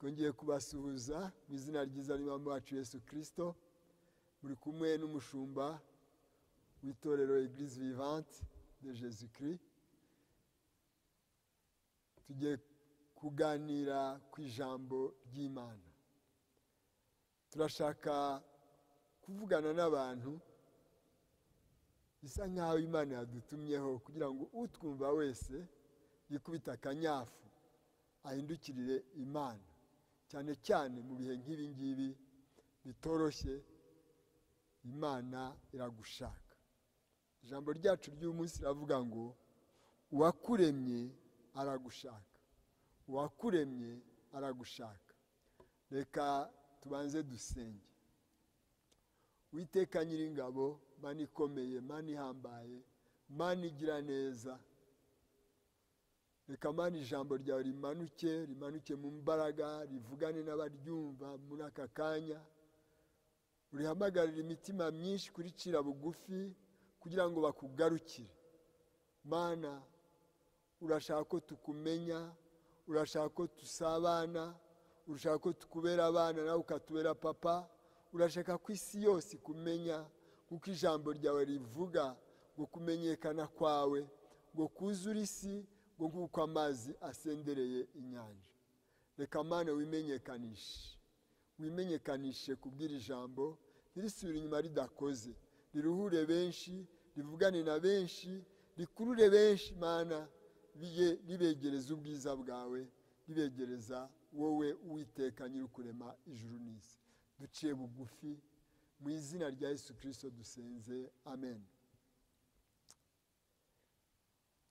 Twongeye kubasuhuza mu izina ryiza ry'Umwami wacu Yesu Kristo. Muri kumwe n'umushumba w'itorero Eglise Vivante de Jésus Christ. Tugiye kuganira ku ijambo ry'Imana. Turashaka kuvugana n'abantu bisa nkaho Imana yadutumyeho kugira ngo utwumva wese yikubita akanyafu ahindukirire Imana, cyane cyane mu bihe nk'ibi ngibi bitoroshye. Imana iragushaka. Ijambo ryacu ry'umunsi riravuga ngo uwakuremye aragushaka, uwakuremye aragushaka. Reka tubanze dusenge. Uwiteka Nyiringabo, Mana ikomeye, Mana ihambaye, Mana igira neza, reka Mana ijambo ryawe rimanuke, rimanuke mu mbaraga, rivugane n'abaryumva muri aka kanya. Urihamagarire imitima myinshi kuricira bugufi kugira ngo bakugarukire. Mana, urashaka ko tukumenya, urashaka ko tusabana, urashaka ko tukubera abana nawe ukatubera papa, urashaka ko isi yose ikumenya, kuko ijambo ryawe rivuga ngo kumenyekana kwawe ngo kuzure isi, ngo nk'uko amazi asendereye inyanja. Reka Mana wimenyekanishe, wimenyekanishe kubwira ijambo ntirisubire inyuma ridakoze, riruhure benshi, rivugane na benshi, rikurure benshi. Mana, ribegereza ubwiza bwawe, ribegereza wowe Uwiteka nyir'ukurema ijuru n'isi. Duciye bugufi mu izina rya Yesu Kristo dusenze, amen.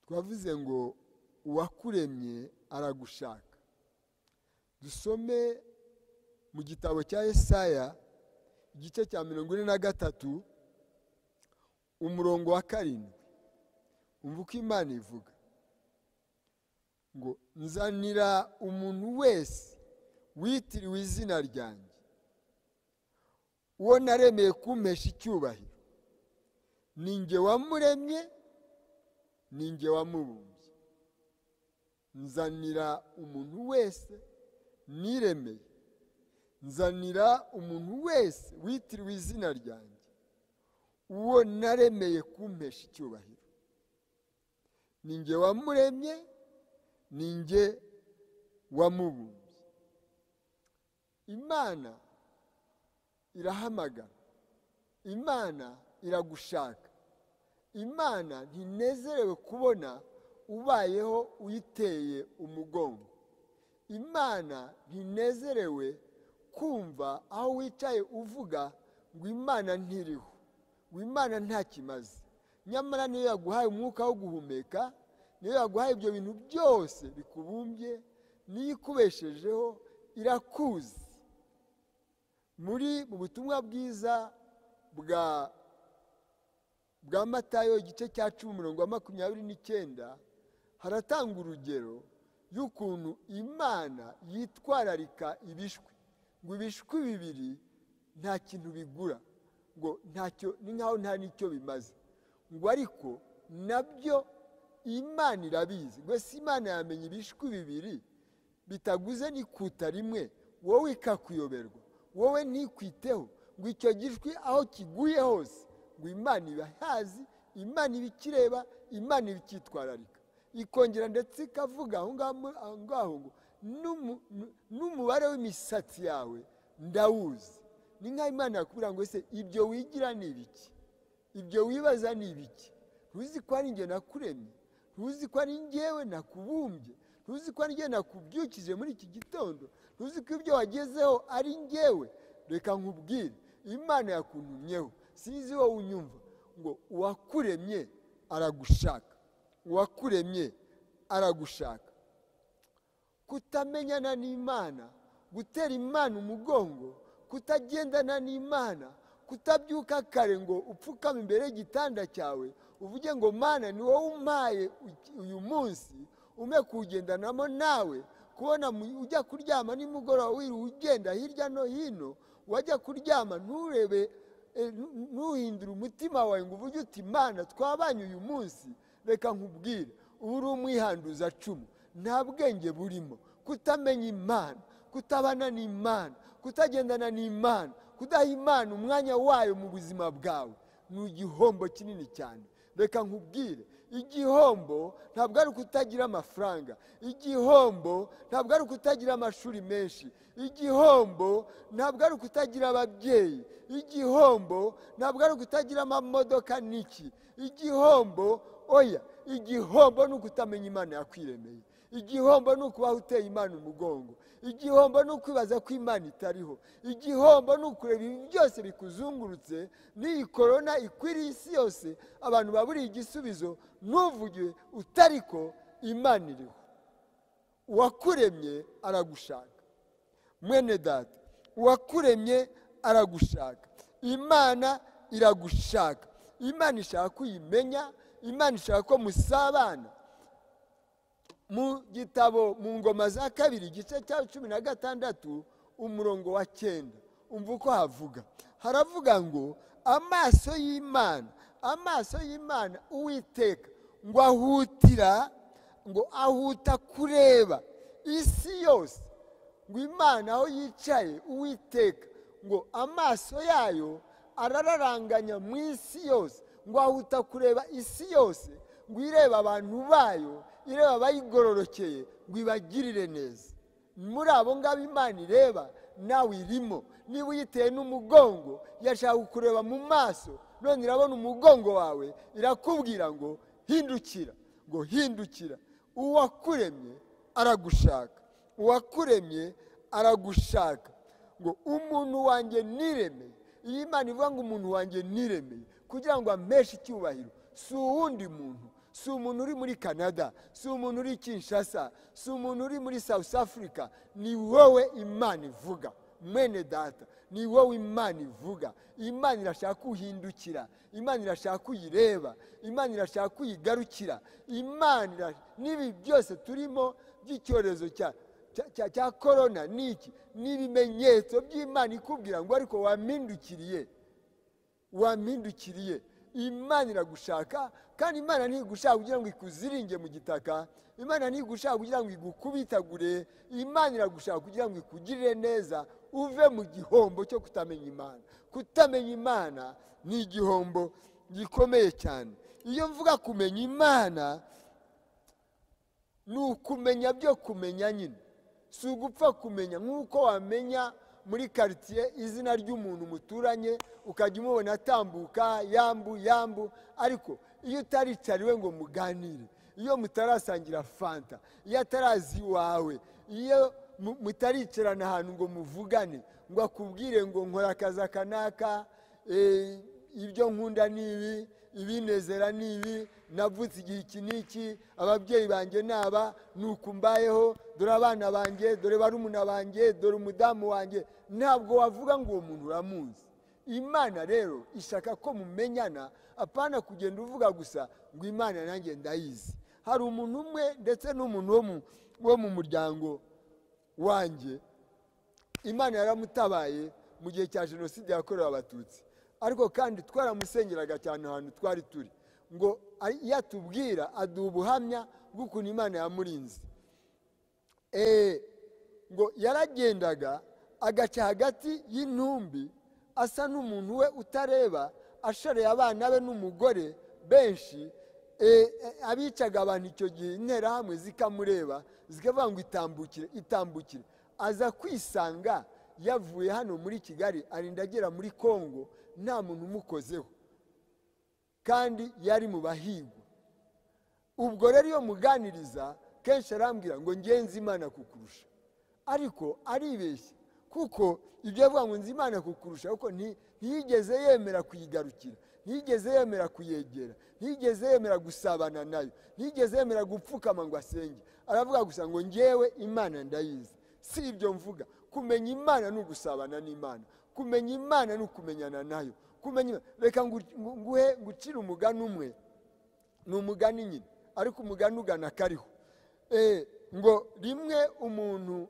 Twavuze ngo uwakuremye aragushaka. Dusome mu gitabo cya Yesaya igice cya 43 umurongo wa 7. Umva uko Imana ivuga ngo nzanira umuntu wese witiriwe izina ryanjye, uwo naremeye kumpesha icyubahiro, ni njye wamuremye, ni njye wamubumbye. Nzanira umuntu wese niremeye, nzanira umuntu wese witiriwe izina ryanjye, uwo naremeye kumpesha icyubahiro, ni njye wamuremye, ni njye wamubumbye. Imana irahamagara, Imana iragushaka. Imana ntinezerewe kubona ubayeho uyiteye umugongo. Imana ntinezerewe kumva aho wicaye uvuga ngo Imana ntiriho, ngo Imana ntakimaze. Nyamara niyo yaguhaye umwuka wo guhumeka, niyo yaguhaye ibyo bintu byose bikubumbye, niyo ikubeshejeho, irakuzi. Muri mu butumwa bwiza bwa Matayo igice cya 10 umurongo wa 29 haratanga urugero y'ukuntu Imana yitwararika ibishwi, ngo ibishwi bibiri nta kintu bigura, ngo ntacyo, ni nkaho nta nicyo bimaze, ngo ariko nabyo Imana irabizi. Ngo si Imana yamenya ibishwi bibiri bitaguze n'ikuta rimwe, wowe ikakuyoberwa, wowe ntikwiteho, ngo icyo gishwi aho kiguye hose ngo Imana ibahazi, Imana ibikireba, Imana ibikitwararika. Ikongera ndetse ikavuga aho ngaho ngo n'umubare w'imisatsi yawe ndawuzi. Ni nka Imana yakubwira ngo ese ibyo wigira ni ibiki, ibyo wibaza ni ibiki? Ntuzi ko ari njye nakuremye, ntuzi ko ari njyewe nakubumbye, ntuzi ko ari njye nakubyukije muri iki gitondo, ntuzi ko ibyo wagezeho ari njyewe. Reka nkubwire, Imana yakuntumyeho, sinzi wowe unyumva, ngo uwakuremye aragushaka, uwakuremye aragushaka. Kutamenyana n'Imana, gutera Imana umugongo, kutagendana n'Imana, kutabyuka kare ngo upfukame imbere y'igitanda cyawe uvuge ngo Mana ni wowe umpaye uyu munsi, ume kuwugendanamo nawe. Kubona ujya kuryama nimugoroba wiriwe ugenda hirya no hino, wajya kuryama nturebe, ntuhindure umutima wawe ngo uvuge uti Mana twabanye uyu munsi. Reka nkubwire, ubu uri umwihanduza cumu, nta bwenge burimo. Kutamenya Imana, Kutabana n'Imana, kutagendana n'Imana, kudaha Imana umwanya wayo mu buzima bwawe ni igihombo kinini cyane. Reka nkubwire, igihombo ntabwo ari ukutagira amafaranga, igihombo ntabwo ari ukutagira amashuri menshi, igihombo ntabwo ari ukutagira ababyeyi, igihombo ntabwo ari ukutagira amamodoka n'iki, igihombo oya, igihombo ni ukutamenya Imana yakwiremeye, igihombo ni ukubaho uteye Imana umugongo, igihombo ni ukwibaza ko Imana itariho, igihombo ni ukureba ibi byose bikuzungurutse n'iyi korona ikwiriye isi yose, abantu baburiye igisubizo, ntuvuge utariko Imana iriho. Uwakuremye aragushaka, mwene data, uwakuremye aragushaka, Imana iragushaka, Imana ishaka ko uyimenya, Imana ishaka ko musabana. Mu gitabo mu Ngoma za Kabiri igice cya 16 umurongo wa 9, umva uko havuga. Haravuga ngo amaso y'Imana, amaso y'Imana Uwiteka ngo ahutira, ngo ahuta kureba isi yose, ngo Imana aho yicaye Uwiteka ngo amaso yayo arararanganya mu isi yose, ngo ahuta kureba isi yose, ngo ireba abantu bayo, ireba abayigororokeye, ngo ibagirire neza. Muri abo ngabo Imana ireba, nawe irimo. Niba uyiteye n'umugongo, yashaka kukureba mu maso, none irabona umugongo wawe, irakubwira ngo hindukira, ngo hindukira. Uwakuremye aragushaka, uwakuremye aragushaka. Ngo umuntu wanjye niremeye. Iyi Imana ivuga ngo umuntu wanjye niremeye kugira ngo ampeshe icyubahiro, si uwundi muntu, si umuntu uri muri Canada, si umuntu uri Kinshasa, si umuntu uri muri South Africa, ni wowe Imana ivuga. Mwene data, ni wowe Imana ivuga. Imana irashaka kuhindukira, Imana irashaka kuyireba, Imana irashaka kuyigarukira. Imana n'ibi byose turimo by'icyorezo cya korona niki, n'ibimenyetso by'Imana ikubwira ngo ariko wampindukiriye, wampindukiriye. Imana iragushaka, kandi Imana ntigushaka kugira ngo ikuziringe mu gitaka, Imana ntigushaka kugira ngo igukubitagure, Imana iragushaka kugira ngo ikugirire neza, uve mu gihombo cyo kutamenya Imana. Kutamenya Imana ni igihombo gikomeye cyane. Iyo mvuga kumenya Imana ni ukumenya byo kumenya nyine, si ugupfa kumenya nk'uko wamenya muri quartier izina ry'umuntu muturanye ukajya umubona atambuka yambu yambu, ariko iyo utaricariwe ngo muganire, iyo mutarasangira fanta, iyo atarazi iwawe, iyo mutaricarana ahantu ngo muvugane, ngo akubwire ngo nkora akazi aka n'aka, ibyo nkunda ni ibi, ibinezera ni ibi, navutse igihe iki n'iki, ababyeyi banjye naba, nuko mbayeho, dore abana banjye, dore barumuna banjye, dore umudamu wanjye, ntabwo wavuga ngo uwo muntu uramuzi. Imana rero ishaka ko mumenyana, apana kugenda uvuga gusa ngo Imana nanjye ndayizi. Hari umuntu umwe ndetse n'umuntu wo mu muryango wanjye, Imana yaramutabaye mu gihe cya jenoside yakorewe Abatutsi, ariko kandi twaramusengeraga cyane ahantu twari turi, ngo iyo atubwira aduha ubuhamya bw'ukuntu Imana yamurinze. Ngo yaragendaga agaca hagati y'intumbi asa n'umuntu we utareba, ashoreye abana be n'umugore benshi, abicaga abantu icyo gihe interahamwe zikamureba zikavuga ngo itambukire, itambukire. Aza kwisanga yavuye hano muri Kigali arinda agera muri Kongo nta muntu umukozeho, kandi yari mu bahigwa. Ubwo rero iyo muganiriza kenshi arambwira ngo ngenzi Imana kukurusha, ariko aribeshya, kuko ibyo avuga ngo nzi Imana kukurusha, kuko ntiyigeze yemera kuyigarukira, ntiyigeze yemera kuyegera, ntiyigeze yemera gusabana nayo, ntiyigeze yemera gupfukama ngo asenge. Aravuga gusa ngo ngewe Imana ndayizi. Si ibyo mvuga. Kumenya Imana ni ugusabana n'Imana, kumenya Imana ni ukumenyana nayo. Kumenya, reka nguhe ngucire umugani umwe, ni umugani nyine, ariko umugani ugana kariho. Ngo rimwe umuntu,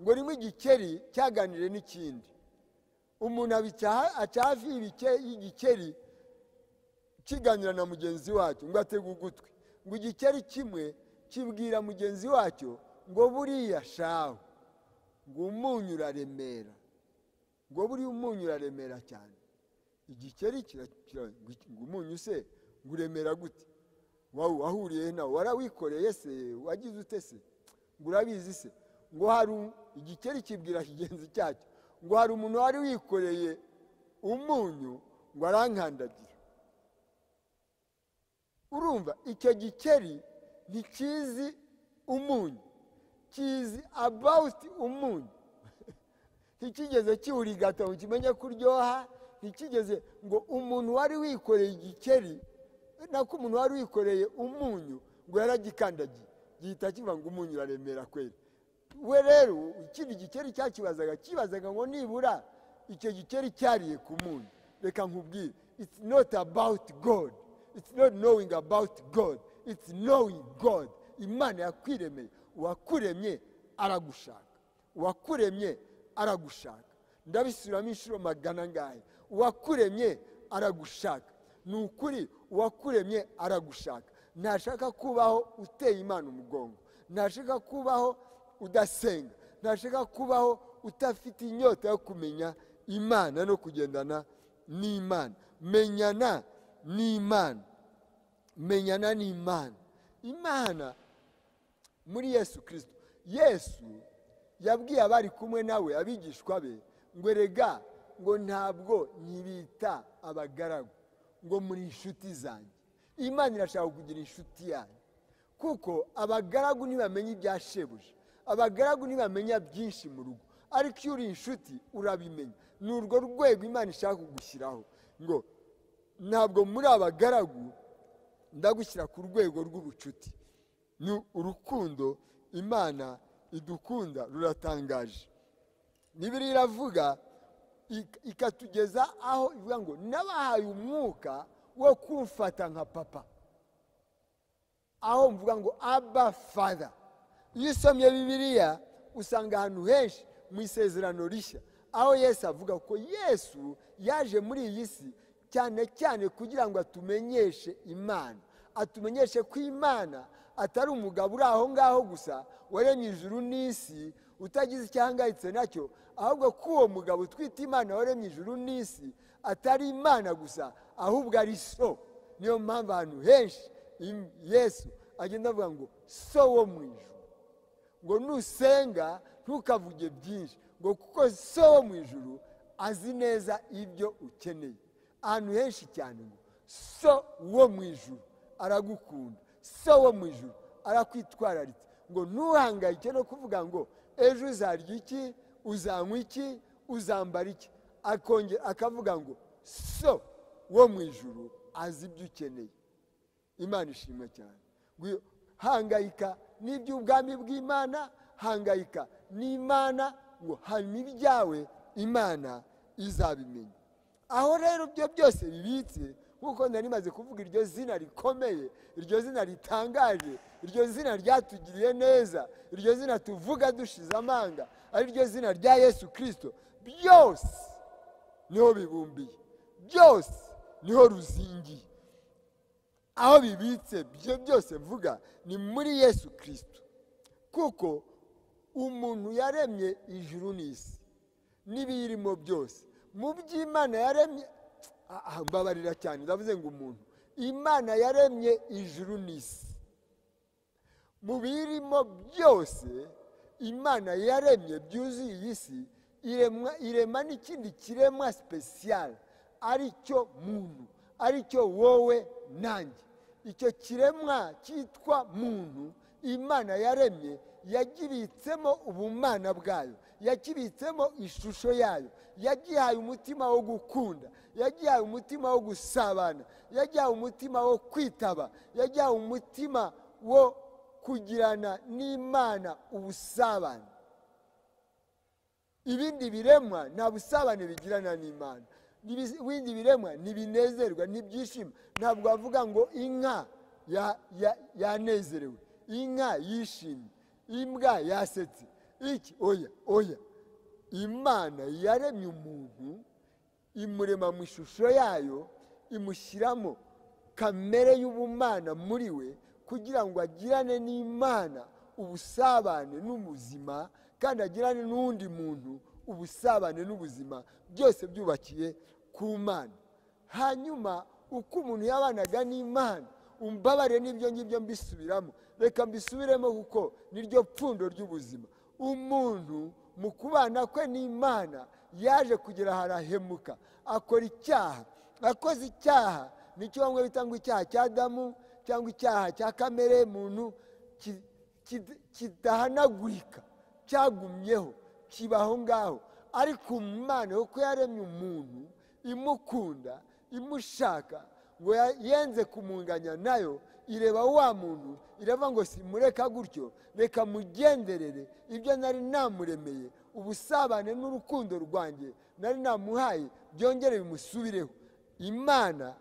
ngo rimwe igikeri cyaganire n'ikindi, umuntu aca hafi y'igikeri kiganira na mugenzi wacyo, ngo atege ugutwi, ngo igikeri kimwe kibwira mugenzi wacyo ngo buriya shaho, Ngo umunyu uraremera, ngo buriya umunyu uraremera cyane. Igikeri ngo umunyu se ngo uremera gute? Wahuriye nawe, warawikoreye se, wagize ute se, ngo urabizi se? Ngo hari igikeri kibwira kigenzi cyacyo ngo hari umuntu wari wikoreye umunyu ngo arankandagira. Urumva icyo gikeri ntikizi umunyu, kizi about umunyu. Ntikigeze kiwurigata ngo kimenye kuryoha, ntikigeze ngo umuntu wari wikoreye igikeri, nako umuntu wari wikoreye umunyu ngo yaragikandagiye, gihita kivuga ngo umunyu uraremera kweri. We rero ikindi gikeri cyakibazaga, kibazaga ngo nibura icyo gikeri cyariye ku munyu. Reka nkubwire, it's not about God, it's not knowing about God, it's knowing God. Imana yakwiremeye, uwakuremye aragushaka, uwakuremye aragushaka. Ndabisubiramo inshuro magana angahe? Uwakuremye aragushaka. Ni ukuri, uwakuremye aragushaka. Ntashaka kubaho uteye Imana umugongo, ntashaka kubaho udasenga, ntashaka kubaho udafite inyota yo kumenya Imana no kugendana n'Imana. Menyana n'Imana, menyana n'Imana. Imana muri Yesu Kristo. Yesu yabwiye abari kumwe nawe, abigishwa be, ngo erega ngo ntabwo nkibita abagaragu, ngo muri inshuti zanjye. Imana irashaka kugira inshuti yanyu, kuko abagaragu ntibamenya ibya shebuja, abagaragu ntibamenya byinshi mu rugo, ariko iyo uri inshuti urabimenya. Ni urwo rwego Imana ishaka kugushyiraho, ngo ntabwo muri abagaragu, ndagushyira ku rwego rw'ubucuti. Ni urukundo Imana idukunda ruratangaje. Bibiliya iravuga ikatugeza aho ivuga ngo nabahaye umwuka wo kumfata nka papa, aho mvuga ngo Abba Father. Iyo usomye Bibiliya usanga ahantu henshi mu isezerano rishya aho Yesu avuga ko Yesu yaje muri iyi si cyane cyane kugira ngo atumenyeshe Imana, atumenyeshe ko Imana atari umugabo uri aho ngaho gusa waremye ijuru n'isi utagize icyo ahangayitse nacyo, ahubwo ko uwo mugabo twita Imana waremye ijuru n'isi atari Imana gusa, ahubwo ari so. Niyo mpamvu ahantu henshi Yesu agenda avuga ngo so wo mu ijuru, ngo nusenga ntukavuge byinshi, ngo kuko so wo mu ijuru azi neza ibyo ukeneye. Ahantu henshi cyane ngo so wo mu ijuru aragukunda, so wo mu ijuru arakwitwararitse, ngo ntuhangayike no kuvuga ngo ejo uzarya iki, uzanywa iki, uzambara iki. Akongera akavuga ngo so wo mu ijuru azi ibyo ukeneye. Imana ishimwe cyane. Hangayika n'iby'ubwami bw'Imana, hangayika n'Imana, ngo hanyuma ibyawe Imana izabimenya. Aho rero ibyo byose bibitse, nk'uko nari maze kuvuga, iryo zina rikomeye, iryo zina ritangaje, iryo zina ryatugiriye neza, iryo zina tuvuga dushize amanga, ari ryo zina rya Yesu Kristo, byose niho bibumbiye, byose niho ruzingiye. Aho bibitse byo byose mvuga ni muri Yesu Kristo, kuko umuntu yaremye ijuru n'isi n'ibiyirimo byose. Mu by'Imana yaremye, mbabarira cyane, ndavuze ngo umuntu, Imana yaremye ijuru n'isi, mu birimo byose Imana yaremye byuzuye iyi si, irema n'ikindi kiremwa special, aricyo muntu, aricyo wowe nanjye. Icyo kiremwa cyitwa muntu Imana yaremye yagibitsemo ubumana bwayo, yakibitsemo ishusho yayo, yagihaye umutima wo gukunda, yagihaye umutima wo gusabana, yagihaye umutima wo kwitaba, yagihaye umutima wo kugirana n'Imana ubusabane. Ibindi biremwa nta busabane bigirana n'Imana, ibindi biremwa ntibinezerwa, ntibyishima. Ntabwo bavuga ngo inka yanezerewe, inka yishimye, imbwa yasetse, iki, oya oya. Imana yaremye umuntu, imurema mu ishusho yayo, imushyiramo kamere y'ubumana muri we, kugira ngo agirane n'Imana ubusabane n'ubuzima, kandi agirane n'undi muntu ubusabane n'ubuzima, byose byubakiye ku Mana. Hanyuma uko umuntu yabanaga n'Imana, umbabare n'ibyo ngibyo mbisubiramo, reka mbisubiremo kuko niryo pfundo ry'ubuzima. Umuntu mu kubana kwe n'Imana yaje kugera harahemuka, akora icyaha. Akoze icyaha nicyo bamwe bita ngo icyaha cya Adamu cyangwa icyaha cya kamere muntu kidahanagurika, cyagumyeho kibaho ngaho. Ariko Imana uko yaremye umuntu imukunda imushaka, ngo yenze kumunganya nayo, ireba wa muntu iravuga ngo simureka gutyo, reka mugenderere ibyo nari namuremeye, ubusabane n'urukundo rwanjye nari namuhaye byongere bimusubireho. Imana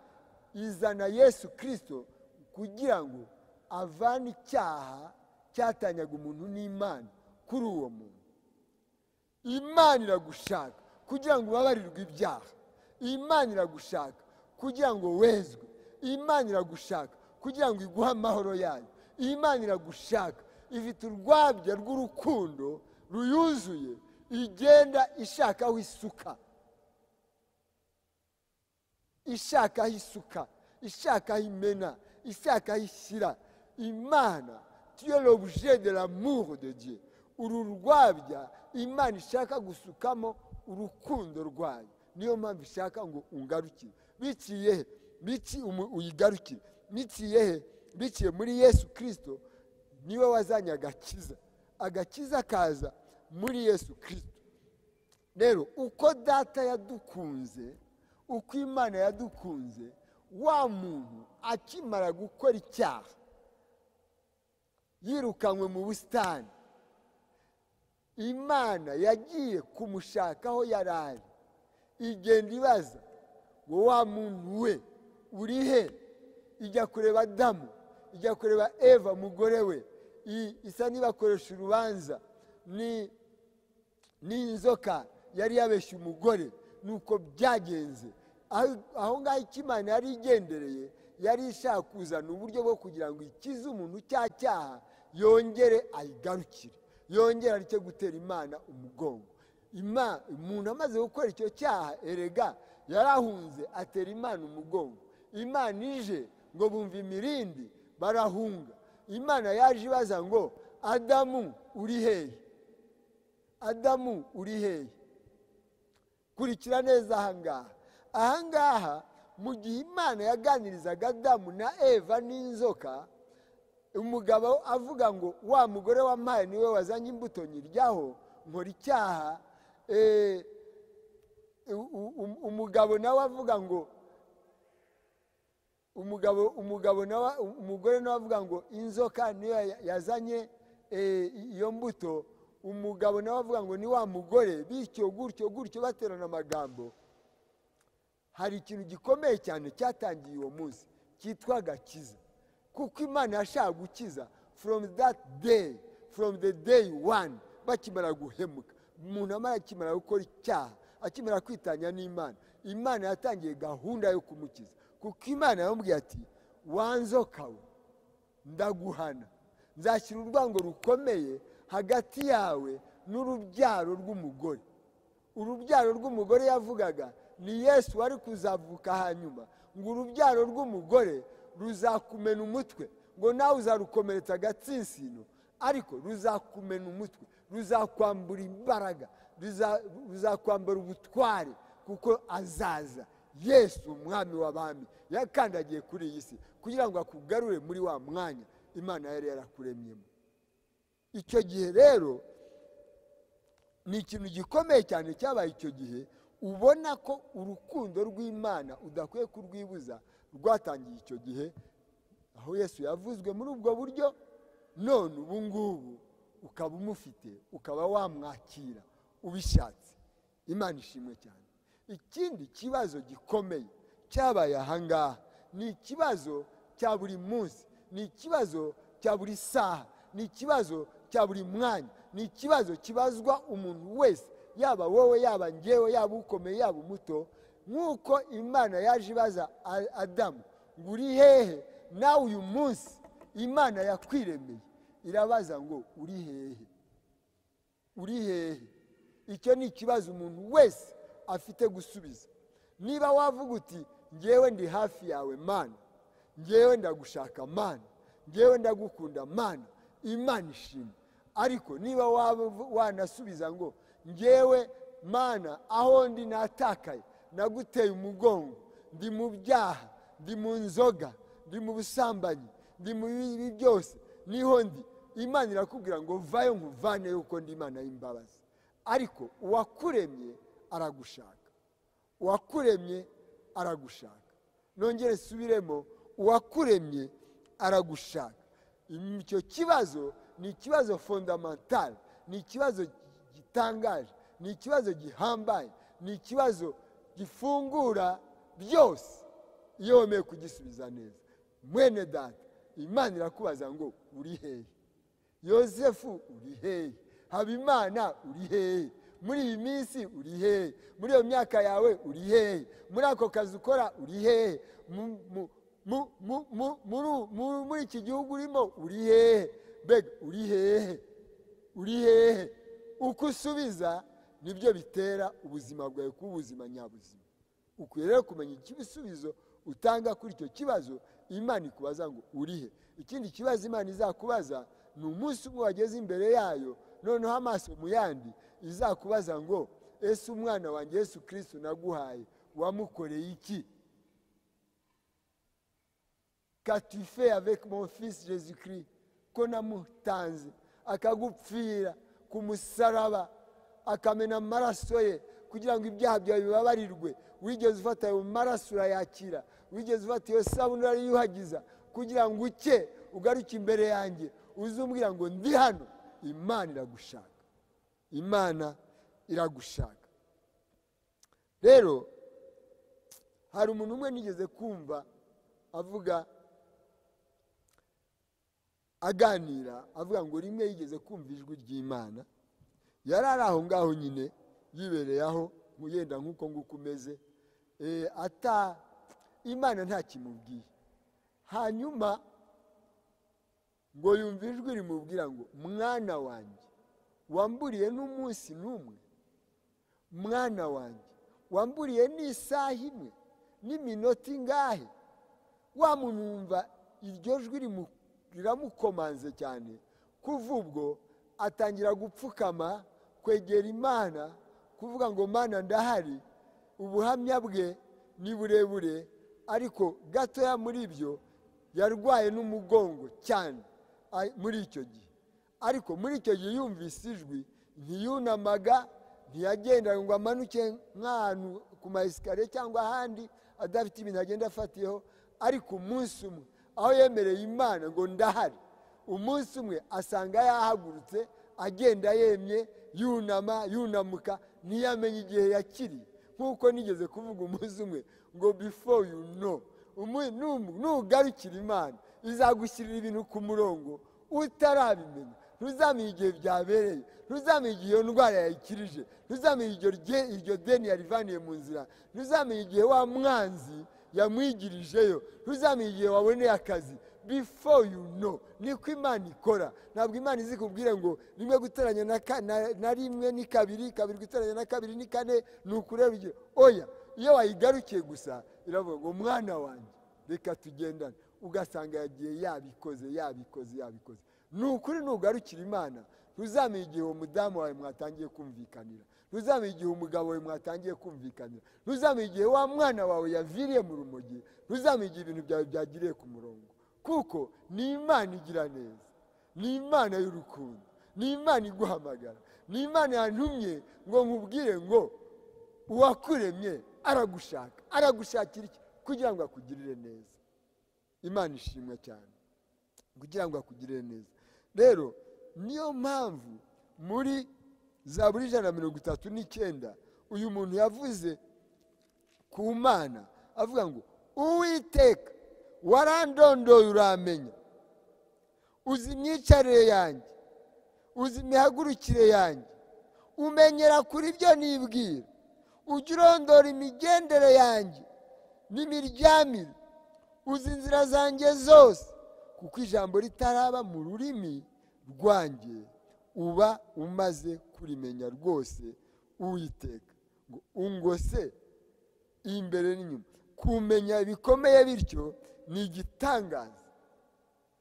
izana Yesu Kristo kugira ngo avane icyaha cyatanyaga umuntu n'Imana kuri uwo muntu. Imana iragushaka kugira ngo ubabarirwe ibyaha. Imana iragushaka kugira ngo wezwe. Imana iragushaka kugira ngo iguhe amahoro yayo. Imana iragushaka, ifite urwabya rw'urukundo ruyuzuye, igenda ishaka aho isuka, ishaka aho isuka, ishaka aho imena, ishaka aho ishyira. Imana, tu es l'objet de l'amour de Dieu. Uru rwabya Imana ishaka gusukamo urukundo rwayo, niyo mpamvu ishaka ngo ungarukire. Biciye he? Uyigarukire. Biciye he? Biciye muri Yesu Kristo, niwe wazanye agakiza. Agakiza kaza muri Yesu Kristo. Rero uko Data yadukunze, uko Imana yadukunze, wa muntu akimara gukora icyaha yirukanywe mu busitani, Imana yagiye kumushaka aho yari ari, igenda ibaza ngo wa muntu we uri he? Ijya kureba Adamu, ijya kureba Eva umugore we, isa n'ibakoresha urubanza n'inzoka yari yabeshye umugore. Nuko byagenze aho ngaho icyo Imana yari igendereye, yari ishaka kuzana uburyo bwo kugira ngo ikize umuntu cya cyaha, yongere ayigarukire, yongere areke gutera Imana umugongo. Umuntu amaze gukora icyo cyaha, erega yarahunze atera Imana umugongo. Imana ije ngo bumva imirindi barahunga. Imana yaje ibaza ngo Adamu uri hehe? Adamu uri hehe? Kurikira neza ahangaha. Ahangaha mu gihe Imana yaganirizaga Adamu na Eva n'inzoka, umugabo avuga ngo wa mugore wampaye niwe wazanye imbuto nyiryaho nkora icyaha. Umugabo nawe avuga ngo umugabo nawe umugore nawe avuga ngo inzoka niyo yazanye iyo mbuto. Umugabo nawe avuga ngo ni wa mugore, bityo gutyo gutyo baterana amagambo. Hari ikintu gikomeye cyane cyatangiye uwo munsi cyitwa agakiza, kuko Imana yashaka gukiza from that day, from the day one. Bakimara guhemuka, umuntu amara akimara gukora icyaha, akimara kwitanya n'Imana, Imana yatangiye gahunda yo kumukiza. Kuko Imana yamubwiye ati wanzoka we, ndaguhana, nzashyira urwango rukomeye hagati yawe n'urubyaro rw'umugore. Urubyaro rw'umugore yavugaga ni Yesu wari kuzavuka hanyuma, ngo urubyaro rw'umugore ruzakumena umutwe, ngo nawe uzarukomeretsa agatsinsino, ariko ruzakumena umutwe, ruzakwambura imbaraga, ruzakwambura ubutware, kuko azaza Yesu umwami w'abami yakandagiye kuri iyi si kugira ngo akugarure muri wa mwanya Imana yari yarakuremyemo. Icyo gihe rero ni ikintu gikomeye cyane cyabaye icyo gihe, ubona ko urukundo rw'Imana udakwiye kurwibuza rwatangiye icyo gihe, aho Yesu yavuzwe muri ubwo buryo. None ubu ngubu ukaba umufite, ukaba wamwakira ubishatse. Imana ishimwe cyane. Ikindi kibazo gikomeye cyabaye ahangaha ni ikibazo cya buri munsi, ni ikibazo cya buri saha, ni ikibazo cya buri mwanya, ni ikibazo kibazwa umuntu wese, yaba wowe, yaba njyewe, yaba ukomeye, yaba umuto. Nk'uko Imana yaje ibaza Adamu ngo uri hehe, nawe uyu munsi Imana yakwiremeye, Irabaza ngo uri hehe? Uri hehe? Icyo ni ikibazo umuntu wese afite gusubiza. Niba wavuga uti ngewe ndi hafi yawe Mana, ngewe ndagushaka Mana, ngewe ndagukunda Mana, Imana ishimwe. Ariko niba wanasubiza ngo ngewe Mana aho ndi natakaye, naguteye umugongo, ndi mu byaha, ndi mu nzoga, ndi mu busambanyi, ndi mu bibi byose, niho ndi, Imana irakubwira ngo vayo nkuvaneyo kuko ndi Imana y'imbabazi. Ariko uwakuremye aragushaka, uwakuremye aragushaka. Nongere subiremo, uwakuremye aragushaka. Icyo kibazo ni ikibazo fondamental, ni ikibazo gitangaje, ni ikibazo gihambaye, ni ikibazo gifungura byose iyo wemeye kugisubiza neza. Mwene data, Imana irakubaza ngo uri hehe? Yosefu uri hehe? Habimana uri hehe? Muri iyi minsi uri hehe? Muri iyo myaka yawe uri hehe? Muri ako kazi ukora uri hehe? Muri iki gihugu urimo uri hehe? Mbega uri hehe? Uri hehe? Uko usubiza nibyo bitera ubuzima bwawe kuba ubuzima nyabuzima. Ukwiye rero kumenya igisubizo utanga kuri icyo kibazo Imana ikubaza ngo uri he. Ikindi kibazo Imana izakubaza ni umunsi umwe wageze imbere yayo, noneho amaso mu yandi, izakubaza ngo ese umwana wanjye Yesu Kristo naguhaye wamukoreye iki? Qu'as-tu fait avec mon fils Jésus-Christ? Ko namutanze akagupfira ku musaraba, akamena amaraso ye kugira ngo ibyaha byawe bibabarirwe. Wigeze ufata ayo maraso urayakira? Wigeze ufata iyo sabune urayuhagiza kugira ngo uke ugaruke imbere yanjye uzumbwira ngo ndi hano? Imana iragushaka, Imana iragushaka. Rero hari umuntu umwe nigeze kumva avuga, aganira avuga ngo rimwe yigeze kumva ijwi ry'Imana. Yari ari aho ngaho nyine yibereye aho yenda nk'uko nguko umeze, ata Imana ntakimubwiye. Hanyuma ngo yumva ijwi rimubwira ngo mwana wanjye wamburiye n'umunsi n'umwe, mwana wanjye wamburiye n'isaha imwe n'iminota ingahe. Wa muntu yumva iryo jwi riramukomanze cyane. Kuva ubwo atangira gupfukama kwegera Imana, kuvuga ngo Mana ndahari. Ubuhamya bwe ni burebure, ariko gatoya muri ibyo yarwaye n'umugongo cyane muri icyo gihe. Ariko muri icyo gihe yumvise ijwi, ntiyunamaga, ntiyagendaga ngo amanuke nk'ahantu ku ma esikariye cyangwa ahandi adafite ibintu agenda afatiyeho. Ariko umunsi umwe aho yemereye Imana ngo ndahari, umunsi umwe asanga yahagurutse agenda yemye, yunama yunamuka, ntiyamenye igihe yakiriye. Nk'uko nigeze kuvuga umunsi umwe ngo before you know, nugarukira Imana izagushyirira ibintu ku murongo utarabimenya. Ntuzamenye igihe byabereye, ntuzamenye igihe iyo ndwara yayikirije, ntuzamenye iryo deni yarivaniye mu nzira, ntuzamenye igihe wa mwanzi yamwigirijeyo, ntuzamenye igihe waboneye akazi. Before you know, niko Imana ikora. Ntabwo Imana izikubwira ngo rimwe guteranya na rimwe ni kabiri, kabiri guteranya na kabiri ni kane, ni ukureba igihe. Oya, iyo wayigarukiye gusa iravuga ngo mwana wanjye reka tugendane, ugasanga yagiye yabikoze yabikoze yabikoze. Ni ukuri nugarukira Imana ntuzamenye igihe uwo mudamu wawe mwatangiye kumvikanira, ntuzamenye igihe umugabo wawe mwatangiye kumvikanira, ntuzamenye igihe wa mwana wawe yaviriye mu rumogi, ntuzamenye igihe ibintu byawe byagiriye ku murongo. Kuko ni Imana igira neza, ni Imana y'urukundo, ni Imana iguhamagara, ni Imana yantumye ngo nkubwire ngo uwakuremye aragushaka. Aragushakira iki? Kugira ngo akugirire neza. Imana ishimwe cyane kugira ngo akugirire neza. Rero niyo mpamvu muri Zaburi 139 uyu muntu yavuze ku Mana avuga ngo Uwiteka warandondoye uramenya, uzi imyicarire yanjye, uzi imihagurukire yanjye, umenyera kuri byo nibwira, ujya urondora imigendere yanjye n'imiryamire, uzi inzira zanjye zose, kuko ijambo ritaraba mu rurimi rwanjye uba umaze kurimenya rwose Uwiteka. Ngo ungose imbere n'inyuma. Kumenya bikomeye bityo ni igitangaza.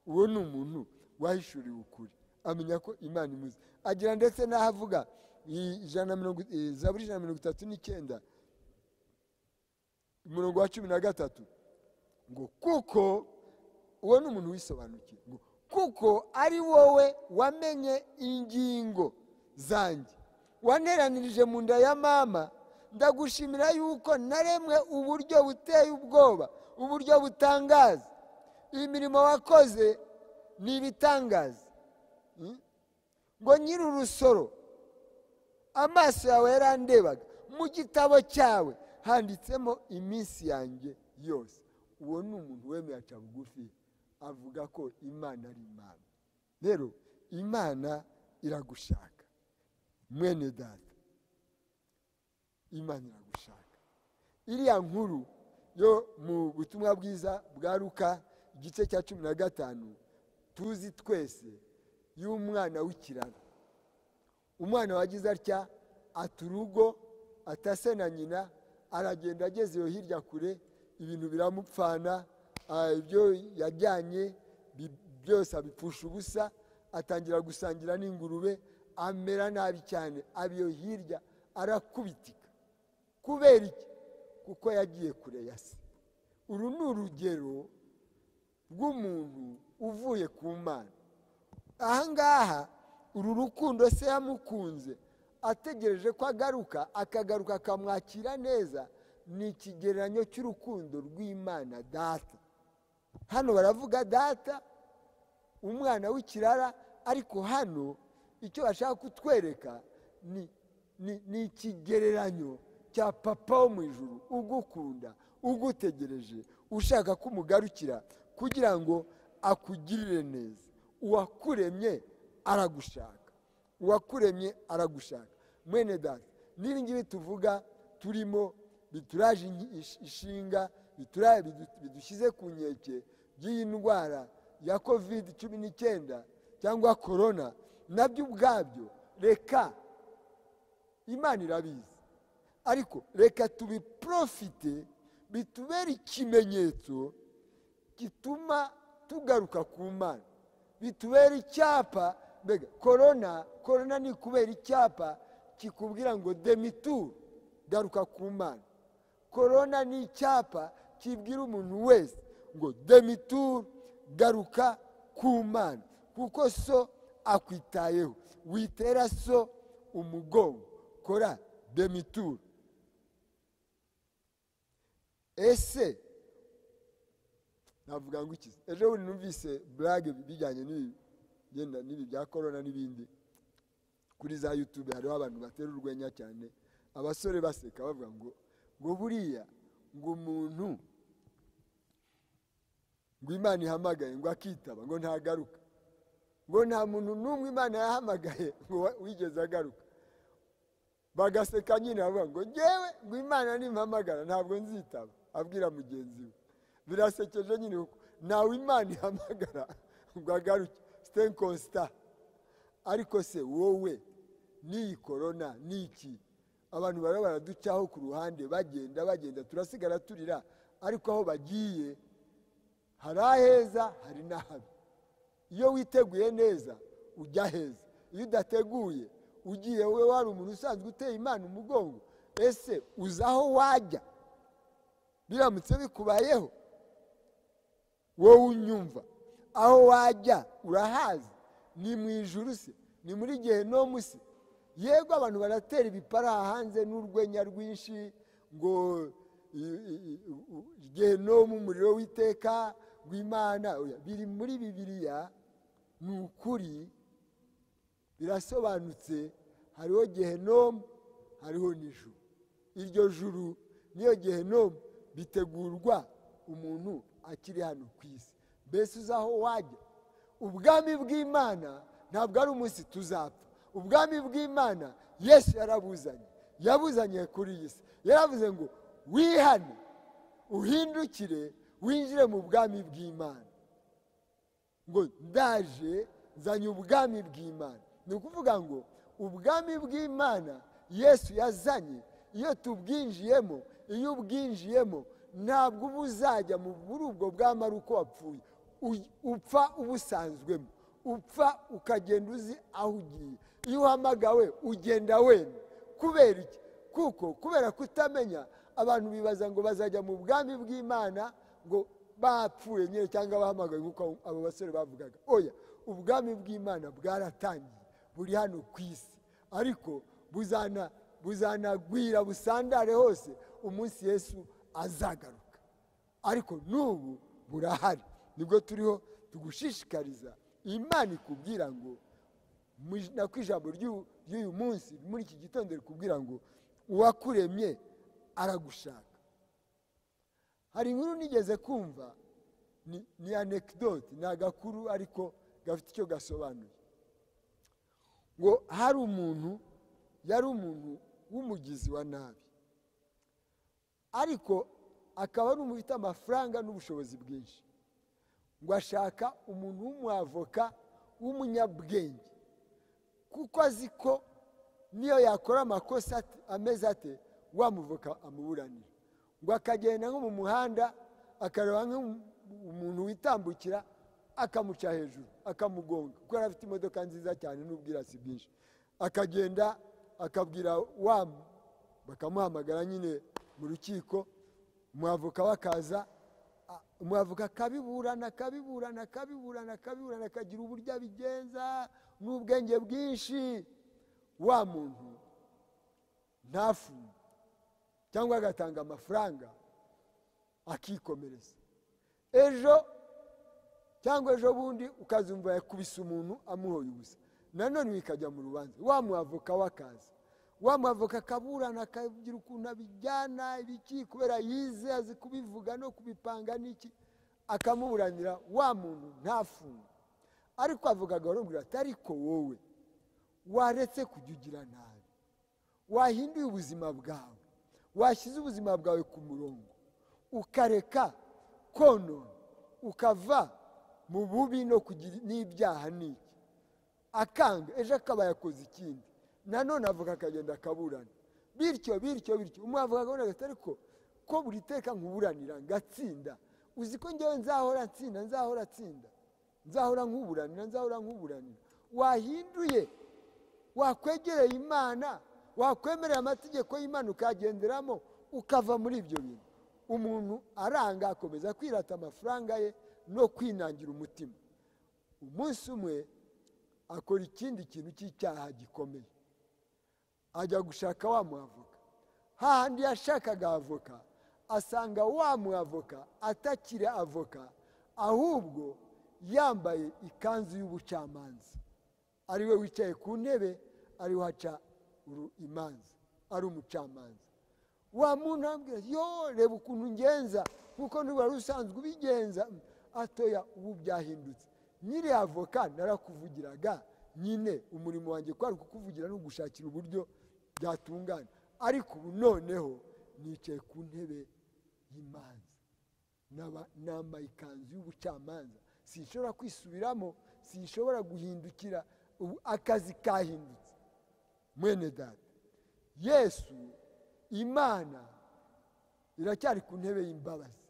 Uwo ni umuntu wahishuriwe ukuri, amenya ko Imana imuzi. Agira ndetse n'aho avuga Zaburi 139 umurongo wa 13 ngo kuko uwo ni umuntu wisobanukiwe, ngo kuko ari wowe wamenye ingingo zanjye, wanteranirije mu nda ya mama, ndagushimira yuko naremwe uburyo buteye ubwoba, uburyo butangaza. Imirimo wakoze ni ibitangaza. Ngo nyiri urusoro amaso yawe yarandebaga, mu gitabo cyawe handitsemo iminsi yanjye yose. Uwo ni umuntu wemeye aca bugufi, avuga ko Imana ari Imana. Rero Imana iragushaka mwene data, Imana iragushaka. Iriya nkuru yo mu butumwa bwiza bwa Luka igice cya 15 tuzi twese, y'umwana w'ikirara. Umwana wagize atya aturugo atase na nyina, aragenda ageze yo hirya kure, ibintu biramupfana, ibyo yajyanye byose abipfusha ubusa, atangira gusangira n'ingurube, amera nabi cyane, abiyo hirya arakubitika. Kubera iki? Kuko yagiye kure ya se. Uru ni urugero rw'umuntu uvuye ku Mana. Ahangaha uru rukundo se yamukunze ategereje ko agaruka, akagaruka akamwakira neza, ni ikigereranyo cy'urukundo rw'Imana Data. Hano baravuga Data, umwana w'ikirara, ariko hano icyo bashaka kutwereka ni ikigereranyo cya papa wo mu ijuru ugukunda, ugutegereje, ushaka kumugarukira kugira ngo akugirire neza. Uwakuremye aragushaka, uwakuremye aragushaka. Mwene data, n'ibi ngibi tuvuga turimo bituraje ishinga, bidushyize ku nkeke by'iyi ndwara ya COVID-19 cyangwa corona, nabyo ubwabyo reka Imana irabizi, ariko reka tubiprofite bitubere ikimenyetso gituma tugaruka ku Mana, bitubere icyapa. Mbega korona ni kubera icyapa kikubwira ngo demi-tour, garuka ku Mana. Korona ni icyapa kibwira umuntu wese ngo demi-tour, garuka ku Mana, kuko so akwitayeho. Witera so umugongo, kora demi-tour. Ese navuga ngo iki? Ejo bundi numvise blague bijyanye n'ibi n'ibi bya corona n'ibindi kuri za YouTube, hariho abantu batera urwenya cyane, abasore baseka bavuga ngo buriya ngo umuntu ngo Imana ihamagaye ngo akitaba ngo ntagaruka, ngo nta muntu n'umwe Imana yahamagaye ngo wigeze agaruka. Bagaseka nyine bavuga ngo ngewe ngo Imana nimpamagara ntabwo nzitaba, abwira mugenzi we. Birasekeje nyine kuko nawe Imana ihamagara ngo agaruke, c'est un constat. Ariko se wowe n'iyi corona n'iki, abantu bara baraducaho ku ruhande, bagenda bagenda, turasigara turira, ariko aho bagiye hari aheza hari n'ahabi. Iyo witeguye neza ujya heza, iyo udateguye ugiye wowe wari umuntu usanzwe uteye Imana umugongo, ese uzaho wajya biramutse bikubayeho? Wowe unyumva, aho wajya urahazi? Ni mu ijuru se? Ni muri gehinomu se? Yego abantu baratera ibipara hanze n'urwenya rwinshi ngo gehinomu umuriro w'iteka w'Imana. Biri muri Bibiliya, ni ukuri, birasobanutse. Hariho gehinomu, hariho n'ijuru. Iryo juru niyo gehinomu bitegurwa umuntu akiri hano ku isi. Mbese uzaho wajya? Ubwami bw'Imana ntabwo ari umunsi tuzapfa. Ubwami bw'Imana Yesu yarabuzanye, yabuzanye kuri iyi si. Yaravuze ngo wihane, uhindukire, winjire mu bwami bw'Imana. Ngo ndaje Nzanye ubwami bw'Imana. Ni ukuvuga ngo ubwami bw'Imana Yesu yazanye, iyo tubwinjiyemo, iyo ubwinjiyemo ntabwo uba uzajya muri ubwo bwami ari uko wapfuye. Upfa ubusanzwemo, upfa ukagenda uzi aho ugiye. Iyo uhamagawe ugenda wemye. Kubera iki? Kuko kubera kutamenya, abantu bibaza ngo bazajya mu bwami bw'Imana ngo bapfuye nyine cyangwa bahamagawe nk'uko abo basore bavugaga. Oya, ubwami bw'Imana bwaratangiye, buri hano ku isi, ariko buzanagwira busandare hose umunsi Yesu azagaruka. Ariko n'ubu burahari, nibwo turiho tugushishikariza. Imana ikubwira ngo nako ijambo ry'uyu munsi muri iki gitondo rikubwira ngo uwakuremye aragushaka. Hari inkuru nigeze kumva, ni anecdote, ni agakuru ariko gafite icyo gasobanuye. Ngo hari umuntu, yari umuntu w'umugizi wa nabi, ariko akaba ari umuntu ufite amafaranga n'ubushobozi bwinshi. Ngo ashaka umuntu w'umwavoka w'umunyabwenge, kuko azi ko niyo yakora amakosa ameze ate wamuvoka amuburanira. Ngo akagenda nko mu muhanda akareba nk'umuntu witambukira akamuca hejuru akamugonga, kuko yari afite imodoka nziza cyane n'ubwirasi bwinshi. Akagenda akabwira wa, bakamuhamagara nyine mu rukiko, umwavoka wakaza, umwavoka akabiburana akabiburana akabiburana akabiburana, akagira uburyo abigenza n'ubwenge bwinshi. Wa muntu ntafunge cyangwa agatanga amafaranga akikomereza. Ejo cyangwa ejo bundi ukazumva yakubise umuntu amuhoye ubusa, nanone bikajya mu rubanza. Wa mwavoka wakaza, wa mwavoka akaburana akagira ukuntu abijyana ibiki, kubera yize azi kubivuga no kubipanga n'iki, akamuburanira. Wa muntu ntafunge, ariko avuga agahora ati ariko wowe waretse kujya ugira nabi, wahinduye ubuzima bwawe, washyize ubuzima bwawe ku murongo, ukareka konona, ukava mu bubi no kugira n'ibyaha n'iki. Akanga, ejo akaba yakoze ikindi, nanone avuga akagenda akaburana, bityo bityo bityo. Umwavuga akabona ati ariko ko buri teka nkuburanira ngatsinda, uzi ko njyewe nzahora nsinda, nzahora nsinda, nzahora nkuburanira, nzahora nkuburanira. Wahinduye, wakwegereye Imana, wakwemerera amategeko y'Imana ukagenderamo, ukava muri ibyo bintu. Umuntu aranga akomeza kwirata amafaranga ye no kwinangira umutima. Umunsi umwe akora ikindi kintu cy'icyaha gikomeye, ajya gushaka wa mwavoka. Hahandi yashakaga avoka, asanga wa mwavoka atakiri avoka, ahubwo yambaye ikanzu y'ubucamanza, ariwe wicaye ku ntebe, ariwe haca imanza, ari umucamanza. Wa muntu ambwira, yo reba ukuntu ngenza nkuko wari usanzwe ubigenza. Atoya, ubu byahindutse, nyiri avoka narakuvugiraga nyine, umurimo wanjye kwari kukuvugira no gushakira uburyo byatungana, ariko ubu noneho nicaye ku ntebe y'imanza, nambaye ikanzu y'ubucamanza, sinshobora kwisubiramo, sinshobora guhindukira, ubu akazi kahindutse. Mwene data, Yesu Imana iracyari ku ntebe y'imbabazi.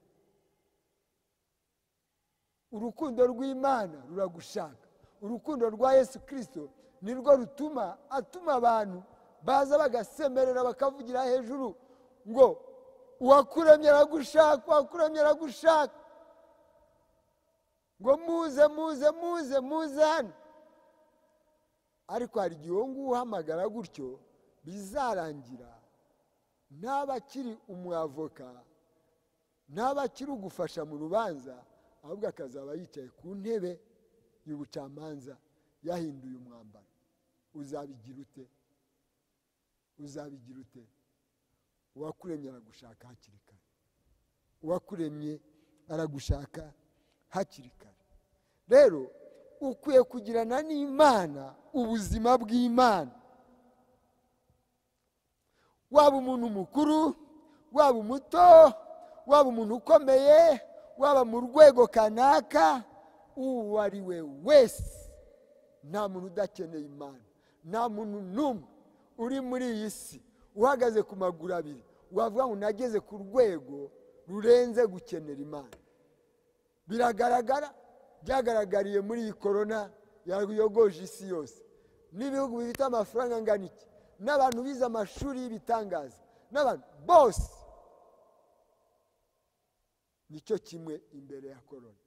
Urukundo rw'Imana ruragushaka. Urukundo rwa Yesu Kristo nirwo rutuma atuma abantu baza bagasemerera bakavugira hejuru ngo uwakuremye aragushaka, uwakuremye aragushaka, ngo muze muze muze muze hano. Ariko hari igihe uwo nguwo uhamagara gutyo bizarangira ntaba akiri umwavoka, ntaba akiri ugufasha mu rubanza, ahubwo akazaba yicaye ku ntebe y'ubucamanza yahinduye umwambaro. Uzabigira ute? Uzabigira ute? Uwakuremye aragushaka hakiri kare. Uwakuremye aragushaka hakiri kare. Rero ukwiye kugirana n'Imana ubuzima bw'Imana. Waba umuntu mukuru, waba umuto, waba umuntu ukomeye, waba mu rwego kanaka, uwo ari we wese, Nta muntu udakeneye Imana, nta muntu n'umwe uri muri iyi si uhagaze ku maguru abiri wavuga ngo nageze ku rwego rurenze gukenera Imana. Biragaragara, byagaragariye muri iyi korona yayogoje isi yose, n'ibihugu bifite amafaranga angana iki, n'abantu bize amashuri y'ibitangaza, n'abantu bose nicyo kimwe imbere ya korona.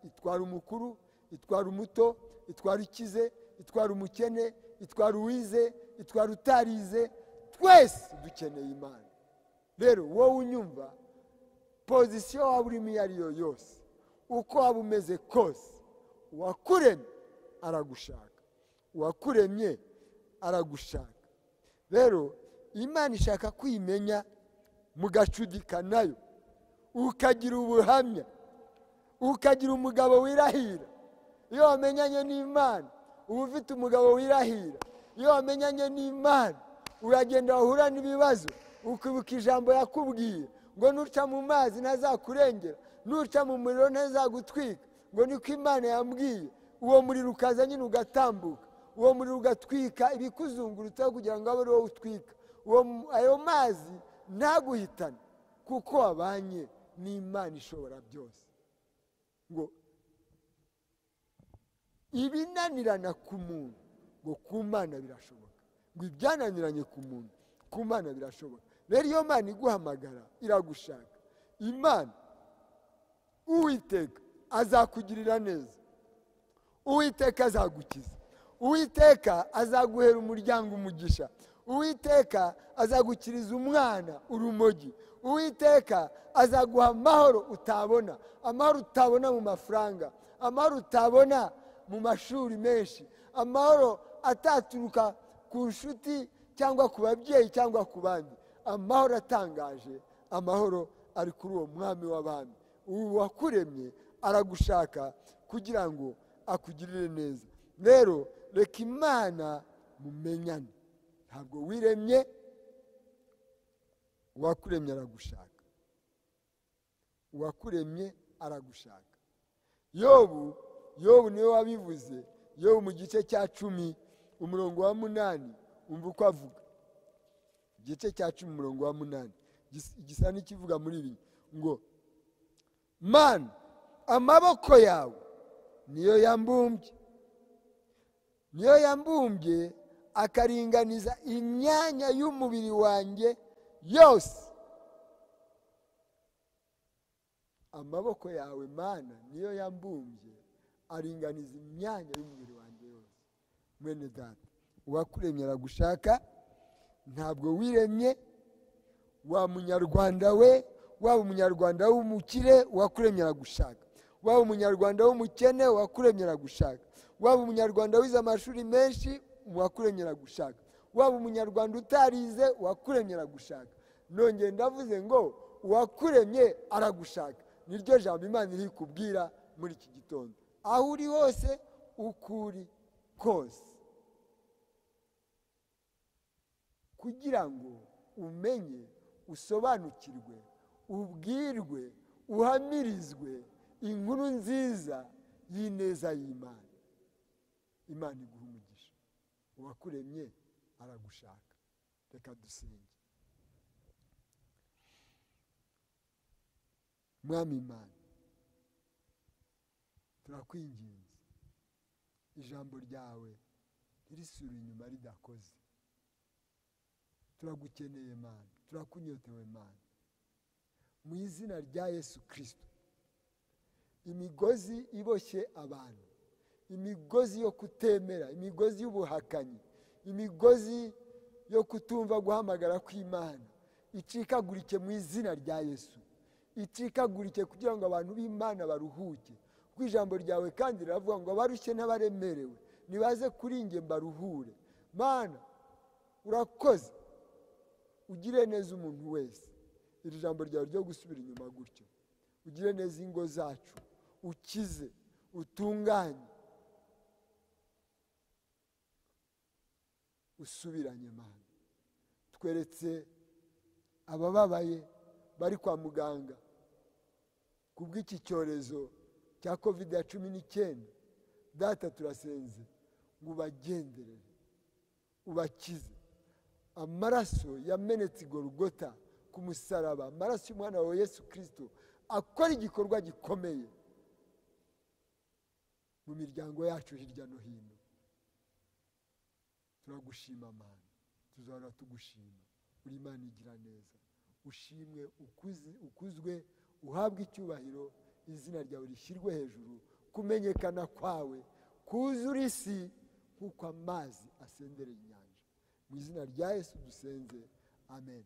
Itwara umukuru, itwara umuto, itwara ikize, itwara umukene, itwara uwize, itwara utarize, twese dukeneye Imana. Rero wowe unyumva, pozisiyo waba urimo iyo ari yo yose, uko waba umeze kose, uwakuremye aragushaka, uwakuremye aragushaka. Rero Imana ishaka kwimenya mugacudika nayo, ukagira ubuhamya, ukagira umugabo wirahira. Iyo wamenyanye n'Imana uba ufite umugabo wirahira. Iyo wamenyanye n'Imana uragenda wahura n'ibibazo ukibuka ijambo yakubwiye ngo nuca mu mazi ntazakurengera, nuca mu muriro ntazagutwika, ngo niko Imana yambwiye. Uwo muriro ukaza nyine ugatambuka, uwo muriro ugatwika ibikuzungurutseho kugira ngo abe ari wowe utwika, ayo mazi ntaguhitane, kuko wabanye n'Imana ishobora byose. Ngo ibinanirana ku muntu ngo ku Mana birashoboka, ngo ibyananiranye ku muntu ku Mana birashoboka. Rero iyo Mana iguhamagara iragushaka. Imana Uwiteka azakugirira neza, Uwiteka azagukiza, Uwiteka azaguhera umuryango umugisha, Uwiteka azagukiriza umwana urumogi, Uwiteka azaguha amahoro utabona, amahoro utabona mu mafaranga, amahoro utabona mu mashuri menshi, amahoro ataturuka ku nshuti cyangwa ku babyeyi cyangwa ku bandi, amahoro atangaje, amahoro ari kuri uwo mwami w'abami. Ubu wakuremye aragushaka kugira ngo akugirire neza. Rero reka Imana mumenyane. Ntabwo wiremye, uwakuremye aragushaka, uwakuremye aragushaka. Yobu niwe wabivuze. Yobu mu gice cya 10 umurongo wa 8, umva uko avuga. Igice cya 10 umurongo wa 8 gisa n'ikivuga muri ibi ngo: Mana, amaboko yawe niyo yambumbye, niyo yambumbye akaringaniza imyanya y'umubiri wanjye yose. Amaboko yawe Mana niyo yambumbye aringaniza imyanya y'umubiri wanjye yose. Mwene data, uwakuremye aragushaka, ntabwo wiremye. Wa munyarwanda we, waba umunyarwanda w'umukire, uwakuremye aragushaka. Waba umunyarwanda w'umukene, uwakuremye aragushaka. Waba umunyarwanda wize amashuri menshi, uwakuremye aragushaka. Waba umunyarwanda utarize, uwakuremye aragushaka. Nongeye ndavuze ngo uwakuremye aragushaka. Niryo jambo Imana iri kubwira muri iki gitondo, aho uri hose, uko uri kose, kugira ngo umenye, usobanukirwe, ubwirwe, uhamirizwe inkuru nziza y'ineza y'Imana. Imana iguha umugisha. Uwakuremye aragushaka. Reka dusenge. Mwami Imana, turakwinginze, ijambo ryawe ntirisubire inyuma ridakoze. Turagukeneye Mana, turakunyotewe Mana. Mu izina rya Yesu Kristo, imigozi iboshye abantu, imigozi yo kutemera, imigozi y'ubuhakanyi, imigozi yo kutumva guhamagara kw'Imana, icikagurike mu izina rya Yesu. Icikagurike kugira ngo abantu b'Imana baruhuke. Kuko ijambo ryawe kandi riravuga ngo abarushye n'abaremerewe nibaze kuri njye mbaruhure. Mana, urakoze, ugire neza umuntu wese. Iri jambo ryawe ryo gusubira inyuma gutyo, ugire neza ingo zacu, ukize, utunganye, usubiranye Mana. Tweretse abababaye bari kwa muganga kubw'iki cyorezo cya COVID-19. Data, turasenze Ngo ubagenderere, ubakize. Amaraso yamenetse i Golgota ku musaraba, amaraso y'umwana wawe Yesu Kristo akora igikorwa gikomeye mu miryango yacu hirya no hino. Turagushima Mana, tuzahora tugushima. Uri Imana igira neza. Ushimwe, ukuzwe, uhabwe icyubahiro, izina ryawe rishyirwe hejuru, kumenyekana kwawe kuzura isi nk'uko amazi asendereye inyanja. Mu izina rya Yesu dusenze, amen.